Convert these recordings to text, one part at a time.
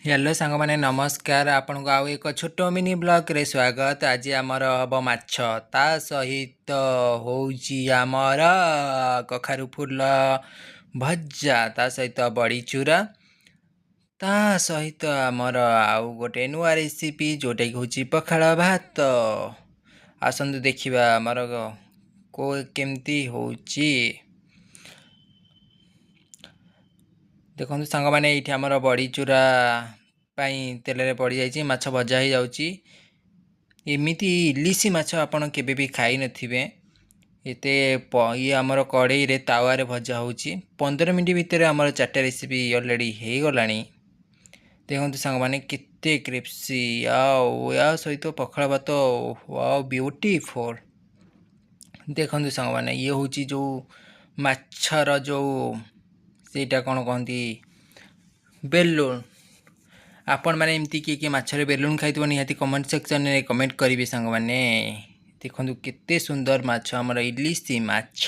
Hello ସାଙ୍ଗମାନେ, ନମସ୍କାର। ଆପଣଙ୍କୁ ଆଉ ଏକ ଛୋଟ ମିନି ବ୍ଲଗ୍ରେ ସ୍ୱାଗତ। ଆଜି ଆମର ହେବ ମାଛ, ତା ସହିତ ହେଉଛି ଆମର କଖାରୁ ଫୁଲ ଭଜା, ତା ସହିତ ବଡ଼ି ଚୁରା, ତା ସହିତ ଆମର ଆଉ ଗୋଟେ ନୂଆ ରେସିପି ଯେଉଁଟାକି ହେଉଛି ପଖାଳ ଭାତ। ଆସନ୍ତୁ ଦେଖିବା ଆମର କେମିତି ହେଉଛି। ଦେଖନ୍ତୁ ସାଙ୍ଗମାନେ, ଏଇଠି ଆମର ବଡ଼ି ଚୁରା ପାଇଁ ତେଲରେ ପଡ଼ିଯାଇଛି, ମାଛ ଭଜା ହେଇଯାଉଛି। ଏମିତି ଇଲିଶି ମାଛ ଆପଣ କେବେ ବି ଖାଇନଥିବେ। ଏତେ ଇଏ ଆମର କଡ଼େଇରେ ତାୱାରେ ଭଜା ହେଉଛି। 15 ମିନିଟ୍ ଭିତରେ ଆମର 4ଟା ରେସିପି ଅଲରେଡ଼ି ହେଇଗଲାଣି। ଦେଖନ୍ତୁ ସାଙ୍ଗମାନେ, କେତେ କ୍ରିପ୍ସି, ଆଉ ୟା ସହିତ ପଖାଳ ଭାତ, ୱାଓ ବିୟୁଟିଫୁଲ୍। ଦେଖନ୍ତୁ ସାଙ୍ଗମାନେ, ଇଏ ହେଉଛି ଯେଉଁ ମାଛର ଯେଉଁ ସେଇଟା କ'ଣ କହନ୍ତି, ବେଲୁନ। ଆପଣମାନେ ଏମିତି କିଏ କିଏ ମାଛରେ ବେଲୁନ ଖାଇଥିବ ନିହାତି କମେଣ୍ଟ ସେକ୍ସନରେ କମେଣ୍ଟ କରିବେ ସାଙ୍ଗମାନେ। ଦେଖନ୍ତୁ କେତେ ସୁନ୍ଦର ମାଛ, ଆମର ଇଲିଶି ମାଛ।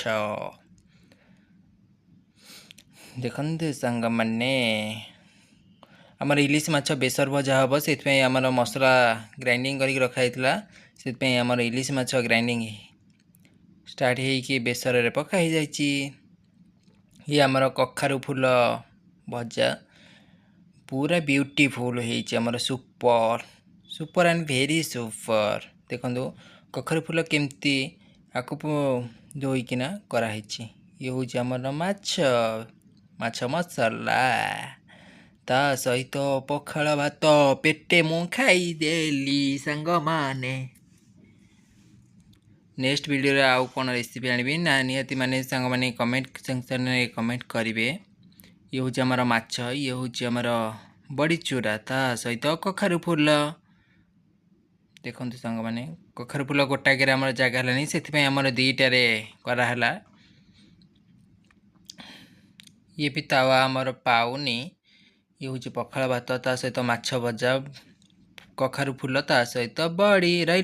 ଦେଖନ୍ତୁ ସାଙ୍ଗମାନେ, ଆମର ଇଲିଶି ମାଛ ବେସର ଭଜା ହେବ, ସେଥିପାଇଁ ଆମର ମସଲା ଗ୍ରାଇଣ୍ଡିଙ୍ଗ କରିକି ରଖାହେଇଥିଲା। ସେଥିପାଇଁ ଆମର ଇଲିଶି ମାଛ ଗ୍ରାଇଣ୍ଡିଙ୍ଗ ଷ୍ଟାର୍ଟ ହେଇକି ବେସରରେ ପକା ହେଇଯାଇଛି। ଇଏ ଆମର କଖାରୁ ଫୁଲ ଭଜା ପୁରା ବିୟୁଟିଫୁଲ୍ ହେଇଛି ଆମର, super super and very super. ଦେଖନ୍ତୁ କଖାରୁ ଫୁଲ କେମିତି ଆକୁ ଧୋଇକିନା କରାହେଇଛି। ଇଏ ହେଉଛି ଆମର ମାଛ, ମାଛ ମସଲା, ତା ସହିତ ପଖାଳ ଭାତ ପେଟେ ମୁଁ ଖାଇଦେଲି ସାଙ୍ଗମାନେ। ନେକ୍ସଟ ଭିଡ଼ିଓରେ ଆଉ କ'ଣ ରେସିପି ଆଣିବି ନା ନିହାତି ମାନେ ସାଙ୍ଗମାନେ କମେଣ୍ଟ ସେକ୍ସନରେ କମେଣ୍ଟ କରିବେ। ଇଏ ହେଉଛି ଆମର ମାଛ, ଇଏ ହେଉଛି ଆମର ବଡ଼ି ଚୁରା, ତା ସହିତ କଖାରୁ ଫୁଲ। ଦେଖନ୍ତୁ ସାଙ୍ଗମାନେ, କଖାରୁ ଫୁଲ ଗୋଟାକରେ ଆମର ଜାଗା ହେଲାନି, ସେଥିପାଇଁ ଆମର 2ଟାରେ କରାହେଲା। ଇଏ ବି ତାୱା ଆମର ପାଉନି। ଇଏ ହେଉଛି ପଖାଳ ଭାତ, ତା ସହିତ ମାଛ ଭଜା, କଖାରୁ ଫୁଲ, ତା ସହିତ ବଡ଼ି।